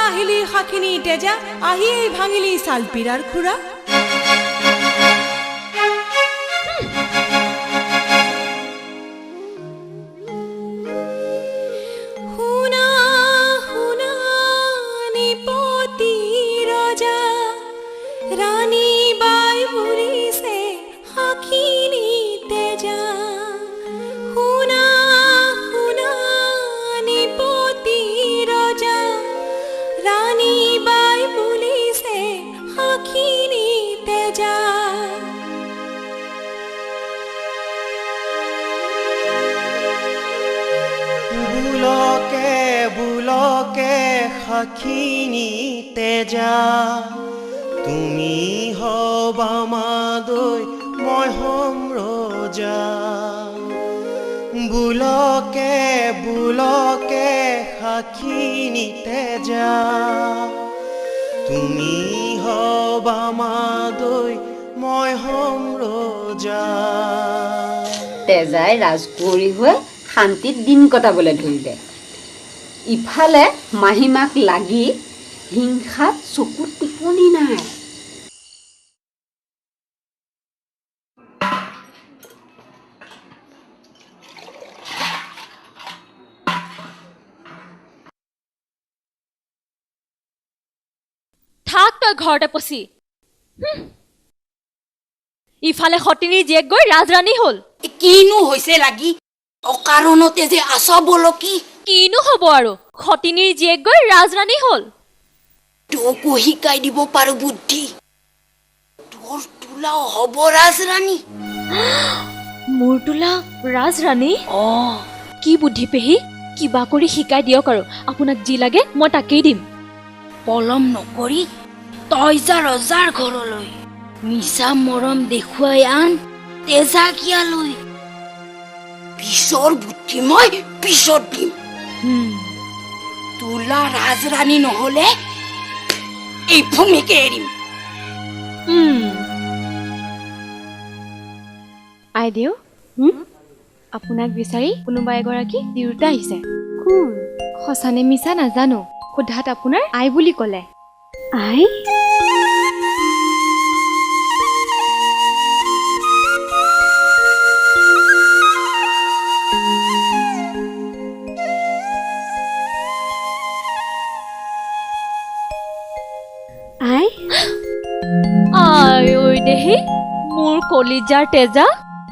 আহিলি শাখিনী তেজা, আহিয়েই ভাঙিলি চালপিৰাৰ খুৰা। শুনা শুনা নিপতি ৰজা, ৰাণী বাই বুলিছে শাখিনী তেজা। শুনা শুনা নিপতি ৰজা, ৰাণী বাই বুলিছে শাখিনী তেজা। বুলকে বুলকে শাখিনী তেজা, তুমি হবা মাদৈ মই হ'ম ৰজা। বুলকে বুলকে শাখিনী তেজা, তুমি হবা মাদৈ মই হ'ম ৰজা। তেজাই ৰাজকুঁৱৰী হৈ শান্তিত দিন কটাবলৈ ধৰিলে। ইফালে মাহীমাক লাগি হিংসাত চকুত টোপনি নাই। থাক তই ঘৰতে পচি। ইফালে সতিনীৰ জীয়েক গৈ ৰাজৰাণী হ'ল। কিনো হৈছে লাগি অকাৰণতে যে আছ বলকি? কিনো হ'ব আৰু, সতিনীৰ জীয়েক গৈ ৰাজৰাণী হ'ল। তোকো শিকাই দিব পাৰো বুদ্ধি, তোৰ তোলাও হ'ব ৰাজৰাণী। মোৰ তোলা ৰাজৰাণী? অ, কি বুদ্ধি পেহী, কিবা কৰি শিকাই দিয়ক আৰু। আপোনাক যি লাগে মই তাকেই দিম। পলম নকৰি তই যা ৰজাৰ ঘৰলৈ, মিছা মৰম দেখুৱাই আন তেজাকিয়ালৈ। পিছৰ বুদ্ধি মই পিছত দিম। তোলা ৰাজৰাণী নহলে এই ভূমিকে এৰিম। আইদেউ, আপোনাক বিচাৰি কোনোবা এগৰাকী তিৰোতা আহিছে। কোন? সঁচানে মিছা নাজানো, সোধাত আপোনাৰ আই বুলি ক'লে। আই? আই? আই ঐ দেহি, মোৰ কলিজাৰ তেজা,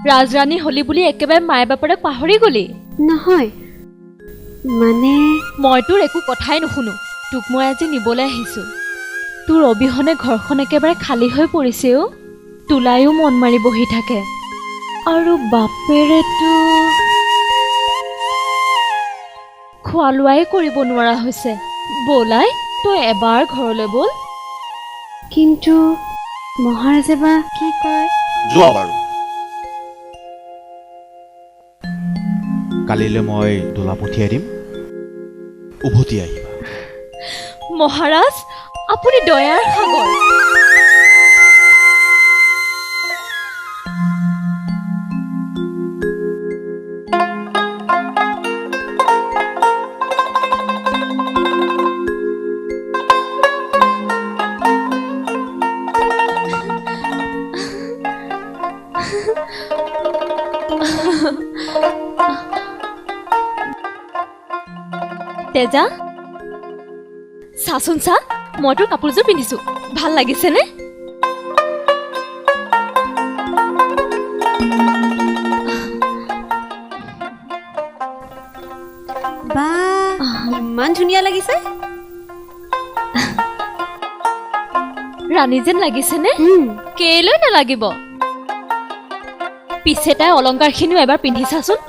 ৰাজৰাণী হলি বুলি একেবাৰে মায়ে বাপেৰক পাহৰি গলি? নহয় মানে মই তোৰ একো কথাই নুশুনো। তোক মই আজি নিবলৈ আহিছো। তোৰ অবিহনে ঘৰখন একেবাৰে খালী হৈ পৰিছে অ'। তোলায়ো মন মাৰি বহি থাকে, আৰু বাপেৰেতো খোৱা লোৱাই কৰিব নোৱাৰা হৈছে। ব'লাই তই এবাৰ ঘৰলৈ ব'ল। কিন্তু মহাৰাজে বা কি কয়? যোৱা বাৰু, কালিলৈ মই দোলা পঠিয়াই দিম, উভতি আহিবা। মহাৰাজ, আপুনি দয়াৰ সাগৰ। তেজা, চাচোন চা, মই তোৰ কাপোৰযোৰ পিন্ধিছো, ভাল লাগিছেনে? বা, ইমান ধুনীয়া লাগিছে। ৰাণী যেন লাগিছেনে? কেলৈ নালাগিব? পিছে তাই অলংকাৰখিনিও এবাৰ পিন্ধি চাচোন।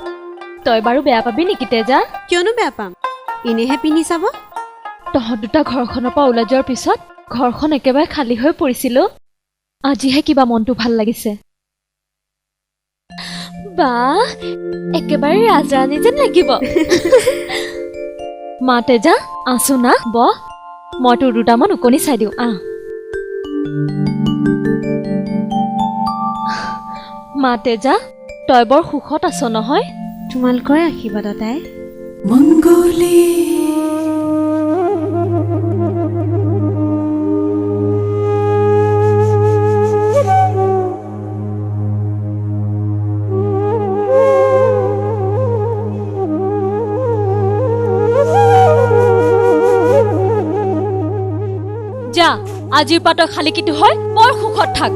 তই বাৰু বেয়া পাবি নেকি তেজা? কিয়নো বেয়া পাম, এনেহে পিন্ধি চাব। তহঁত দুটা ঘৰখনৰ পৰা ওলাই যোৱাৰ পিছত ঘৰখন একেবাৰে খালী হৈ পৰিছিল। আজিহে কিবা মনটো ভাল লাগিছে। বাহ, একেবাৰে ৰাজৰাণী যেন লাগিব। মা তেজা, আছো না, বহ, মই তোৰ দুটামান ওকণি চাই দিওঁ। আহ মা তেজা, তই বৰ সুখত আছ নহয়? তোমালোকৰে আশীৰ্বাদত আই। মংগলী। আজিৰ পৰা তই শালিকীটো হয় বৰ সুখত থাক।